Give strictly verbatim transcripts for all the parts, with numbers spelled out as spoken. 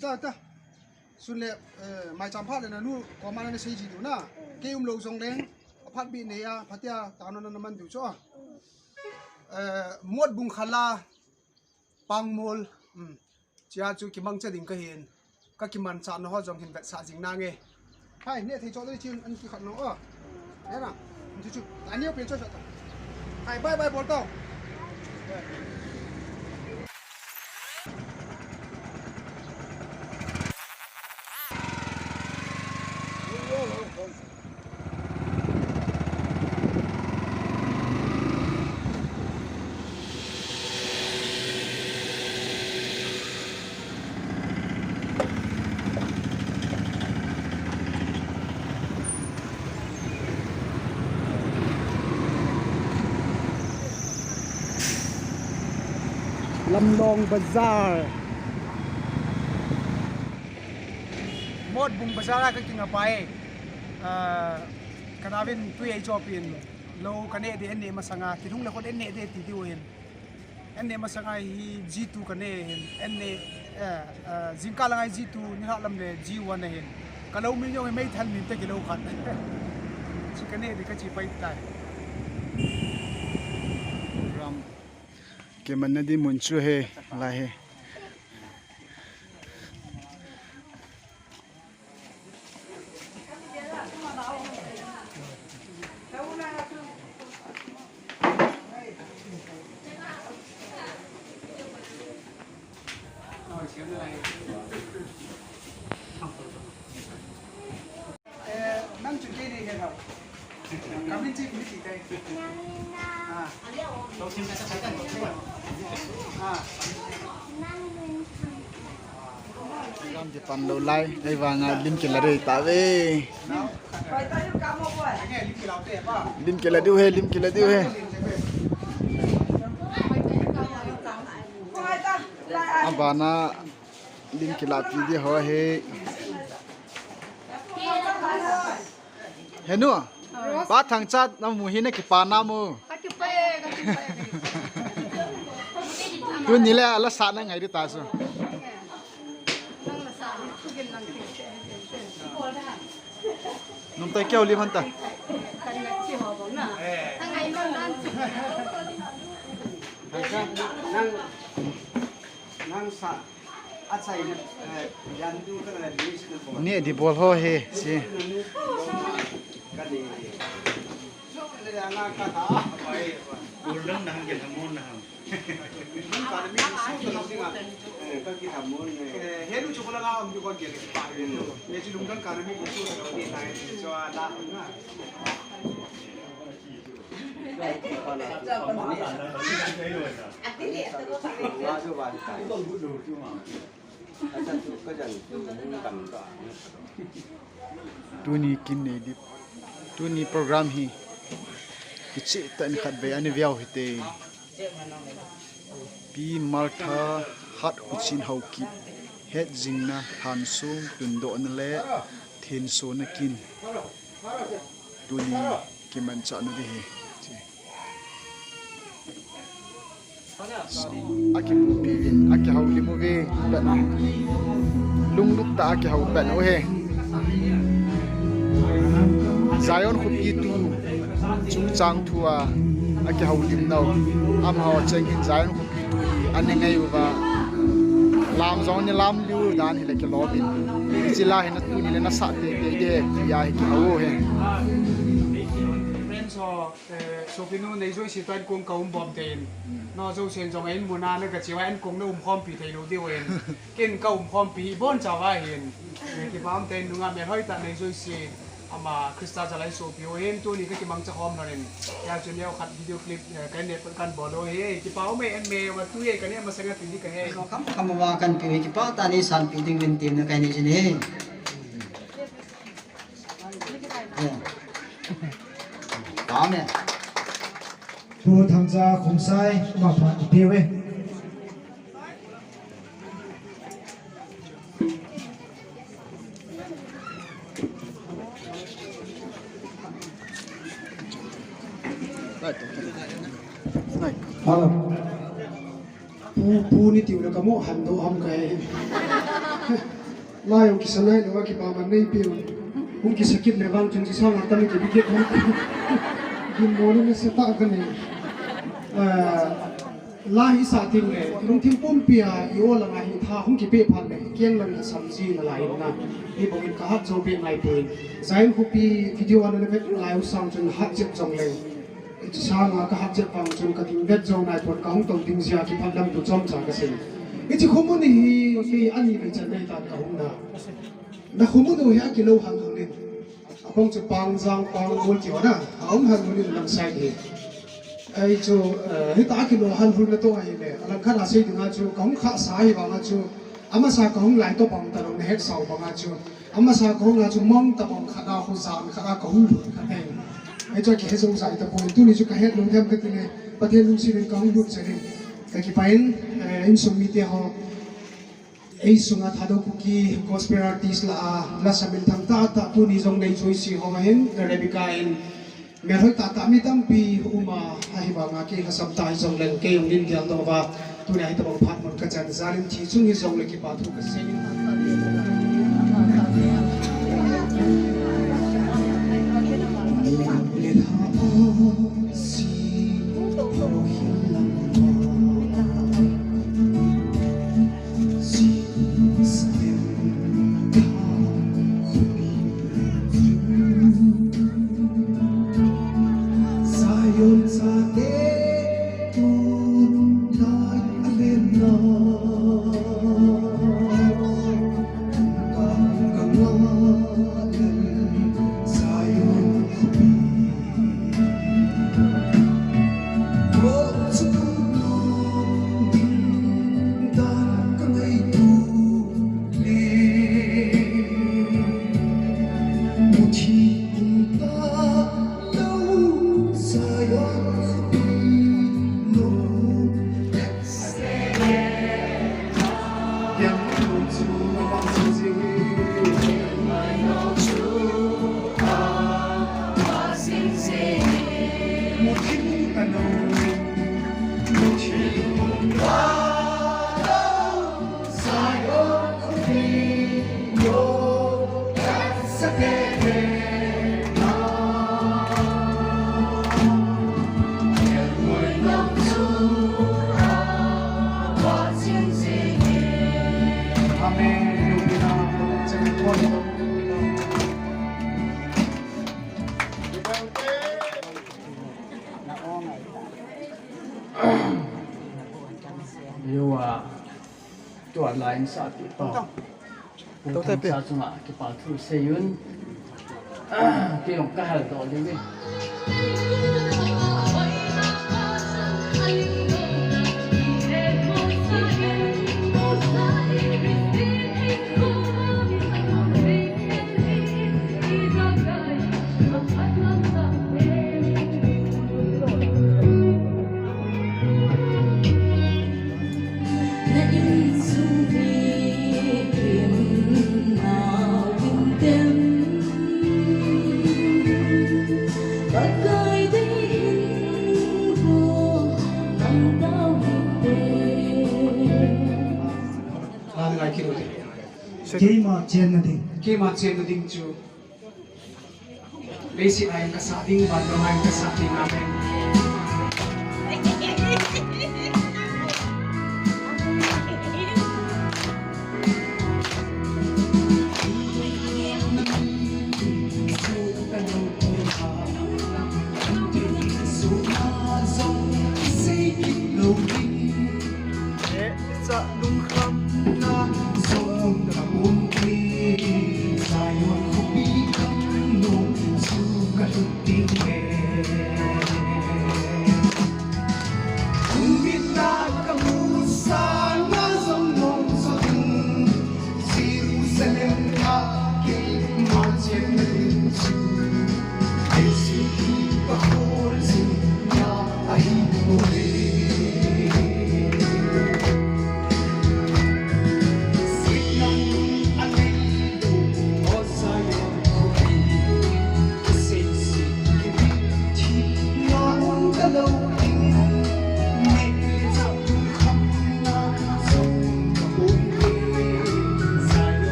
Ta, ta. Sun le, eh, mai cham phat le nanu koma nasei ji diu na. Kei umlou jongleng, aphat bih nei a, phatia tanu na naman diu chu. Eh, Motbung khala, Pangmol, um, chia chu kimangcha ding kahin, kakimanchah nau ho jong hin vetsah jing nange. Hai, neh thei chot le chin an kikhat nau o. Neh na, chu chu, ani o pen chot chot. Hai, bye bye bol tau. Lamlong Bazar. Motbung Bazar a kakinga pai. Ah, kanaovin tui eichopin. Lou kaneh ding, an neh masanga kilhung le khut an neh ding ti diu hin. An neh masanga hi G two kaneh hin. An neh, eh, eh, jingkah langa hi G two, nilhah lam le G one ahin. Kalou min jong hi meithal min te kilou khat. Chi kaneh ding kachi pai tai. Ram. Kimanna ding mun chu hi, lai hi. Ram kipan lou lai, ahivanga lim kila ding tave. Lim kila diu he, lim kila diu he. Abana lim kila pi ding ho he. Henu, Pa Thangcha namu hi nakipa nam o. Kakipa e, kakipa e. Tuni le ala sa na ngai ding ta chu. Nang la sa ni chu gin lang ke. Num tai keu lim han ta. Kan na chi ho bang na. Ngai man nan. Nang, nang sa. Neh ding bol ho hi, si. Tuni kin nei ding, tuni program hi kicheh tah in khatvei ana veu hite. Pi Martha Hatkhuchin Haokip, hetjingna, lhansong, tundohna le thensona kin. Tuni kimanchahna ding hi. Akipupi uvin, akihoulim uve, pet na. Lunglut tah a akihou pet u hi. Zion khopi tu, chungchang thu a, akihoulim nau. Amaho cheng hin Zion khopi tu hi, ana ngai uva. Lam jong ana lam liu dan hile kilom in. Hiche la hi na tuni le nasah teitei ding, tia hi kihou u hi. Friends ho, Eh, sopinu, nei jouse toh an kong ka um bom tein. No jousen jong in muna na ka chiwa an kong na um khompi thei lou diu in. Ken ka um khompi hi bon chawa hin. Eh, kipa um tein nunga melhoi tah nei jouse. Ama Christa jalai sopi ho hin tuni ka kimangcha khom lhon in. Hijeh chun neokhat video clip, eh, kan ne kan bol u hi. Kipa um e, en me wa tu e, kan ne masanga tu di ka he. Kam kam wa kan pi kipa tah nei sanpi ding vin tin na ka nei jin e. Amen. Pu Thangcha Khongsai, mapha ipi uve. Hello. Pu, pu ni tiu le ka mo han do ham ka he. Lai hung kisa nailou a kipaman neipe un. Hung kisa kit le vang chun chi sang a tam kibi kit hung. Ginmo na nasa tah kanei. Ah, la hi sa ting le, lungthim pumpi a i o langa hi tha hung kipe phat le, keng lang lhasam ji nalai in na. Hibang in ka hat jou be ngai poi. Zion Khopi video a na vet lai u sang chun hat chet jong le. Hiche sanga ka hat chet vang chun ka ding vet jou nai pon, ka hung tou ding jeh a kiphatlam thu chomcha ka sei. Hiche khomun hi, hi ani vei chan nei tan ka hung na. Na khomun u hi akilou hal hal in. Abang chu Pangjang, Pangbol ti ho na. A um hal hal in lang side hi. Ei chu, eh, hita akilou hal hal na toh ahile. Alang khat a sei dinga chu ka hung khah sa hi vanga chu. Amasa ka hung lai toh bang talou na het sau banga chu. Amasa ka hung a chu mong tabang khat a, khu jan khat a ka hung lut khat ahi. Ei chu kihe jou jai tapoi. Tuni chu ka het lou them kati le, Pathen lungset in ka hung lut jeng in. Ka kipah in, eh, insung mite ho. Ei sunga Thadou Kuki gospel artist lah a, lasa minthang tah tah tuni jong nei jouse ho ahin, Rebecca in, Melhoi tah tah mi tampi um a, ahivanga kei lhasam tah hijongleng kei hung nin geldoh uva, tuni a hitabang phat mun ka chan jal in thi chung hijongle kipa thu ka sei. Yo, ah, tua line sa ti pa. Pu Thangcha chunga kipa thu seiyun. Kei jong ka hal doh ding e. Keima chenna ding. Keima chenna ding chu. Leiset a kasah ding, vannoi a kasah ding, amen.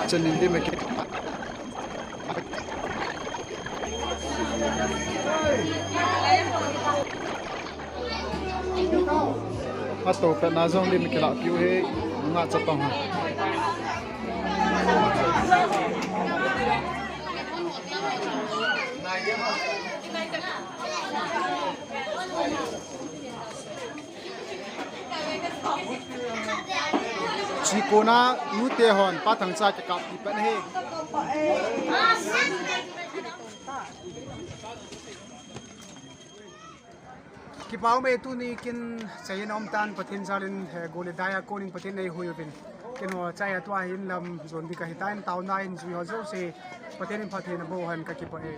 Chanin di meke. Ato pet na jong lim kila piu he, nga chapang ha. Chikona nute hon pa thangcha kikap pi pen he. Kipau me tuni kin chai in om tan Pathen jalin, eh, gole daya konin Pathen nei hui uvin. Kin ho chai a tua hin lam jon di ka hitan tauna in jui ho jo se Pathen in Pathen a bo han ka kipa e.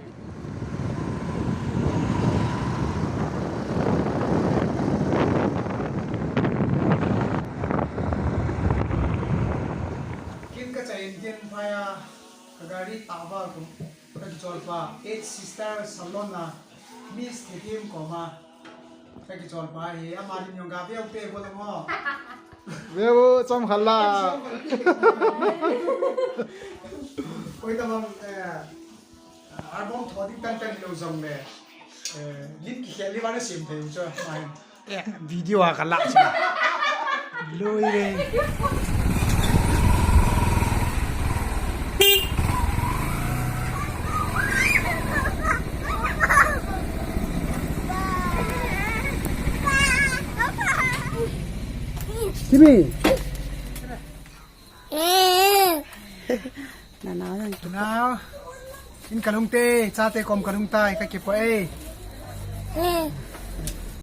Kin ka chai in kin phaya ka gari ta ba kum. Ka kicholpa, eight sister salon a, Miss Thethim koma. Ka kicholpa hi, amani nyong ga veu pe bo mo. Veu, chom khala. Oi, tamam, eh, album tho ding tan tan lo jong le. Eh, lim kikhel li vana sim thei u chu, mai. Eh, video a kala chu. Lui re. Kimi. Nanao jang ki. Nanao. In kalung te, chate kom kalung tai, ka kipa e.